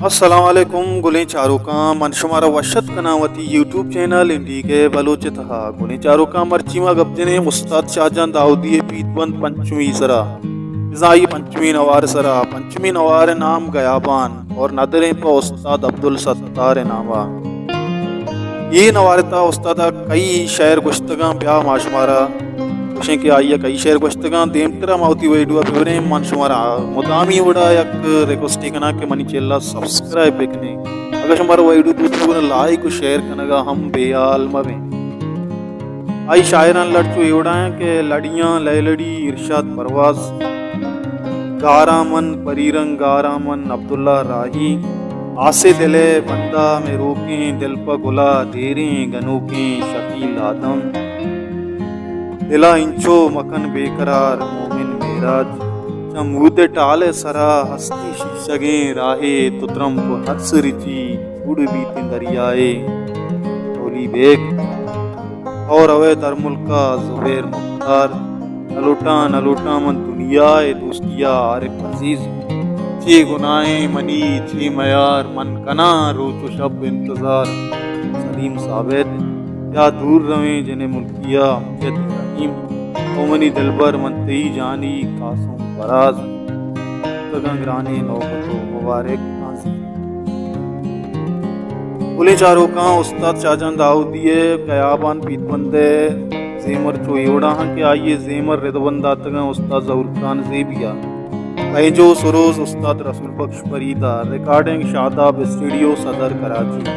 السلام علیکم گلیں چاروکاں، من شمارا وش اتک کناں وتی یوٹیوب چینل انڈیگے بلوچ ءِ تہا۔ گلیں چاروکاں، مرچی ما گپ جنیں استاد شاہجان داؤدی ءِ پیت بند پنچمی سرا، بزاں آئی پنچمی نوار سرا۔ پنچمی نوار ءِ نام گیابان اور ندریں پہ استاد عبدالستار ءِ ناما۔ اے نوار ءِ تہا استاد ءَ کئی شعر گوشتگاں، بیا ما شمارا گوشیں کہ آئی ءَ کئی شعر گوشتگاں۔ دیمترا ما وتی ویڈیو ءَ ببریں، من شمارا مدامی وڑا یک ریکویسٹے کناں کہ منی چینل ءَ سبسکرائب بکنیں۔ اگاں شمارا ویڈیو دوست بوت، لائک و شیئر کنگا ہم بے حال مبیں۔ آئی شاعران لڑ چو اے وڑا ایں کہ لڑیاں لیلڑی ارشاد پرواز، گاراں من پری رنگ گاراں من عبداللہ راہی، آسے دل ءِ بندہ مئے روکیں، دل پہ گلا دیریں گنوکیں شکیل آدم، دلا انچو مکن بے قرار مومن معراج، چہ مود ءِ ٹال ءِ سرا ہستی شیشگیں راہے، تو ترمپ ہر سرجی جوڑ بیتیں دریائے۔ اولی بیگ اور اوے در ملکا زبیر مختار، نہ لوٹاں، نہ لوٹاں من دنیا ءِ دوستیا عارف عزیز، چے گناہیں منی، چے میار، من کناں روچ و شپ انتظار۔ سلیم ثابت، یا دور رویں جنیں ملکیا امجد رحیم، او منی دلبر من تئی جانی قاسم فراز، تگاں گرانیں نوبت و مبارک تانزی۔ گلیں چاروکاں، استاد شاہجان داؤدی ءِ گیابان پیت بند ءِ زیمر چو اے وڑا ہاں کہ آئی ءِ زیمر ردبند داتگاں استاد ظہور خان زیبی ءَ، بینجو سروز استاد رسول بخش پریدا، ریکارڈنگ شاداب اسٹوڈیو صدر کراچی،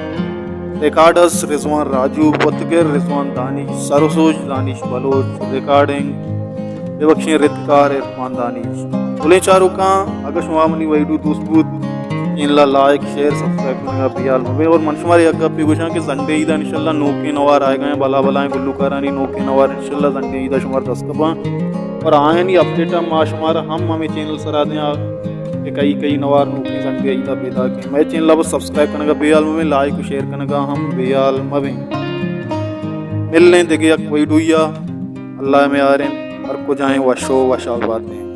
ریکارڈرز رضوان راجو، بتگر رضوان دانش، سروسوج دانش بلوچ، ریکارڈنگ ببخشیں ردکار عرفان دانش۔ گلیں چاروکاں، اگاں شما منی ویڈیو دوست بوت، چینل ءَ لائک، شیئر، سبسکرائب کنگا بے حال مبیں۔ اور من شمارا یک گپے گوشاں کہ زنڈیں عید ءَ انشاءاللہ نوکیں نوار آئیگا ایں، بلا بلائیں گلوکارانی نوکیں نوار انشاءاللہ زنڈیں عید ءَ شمارا دست کپاں۔ اور آیانی اپڈیٹ ہم ما شمارا ہم ہمے چینل سرا دیاں کہ کئی کئی نوار نوکیں زنڈیں عید ءَ پیداک ایں۔ مئے چینل ءَ بس سبسکرائب کنگا بے حال مبیں، لائک و شیئر کنگا ہم بے حال مبیں۔ ملیں دگہ یک ویڈیو ءَ، اللہ ءِ میار انت، ہر کجا ایں وش و وشحال باتیں۔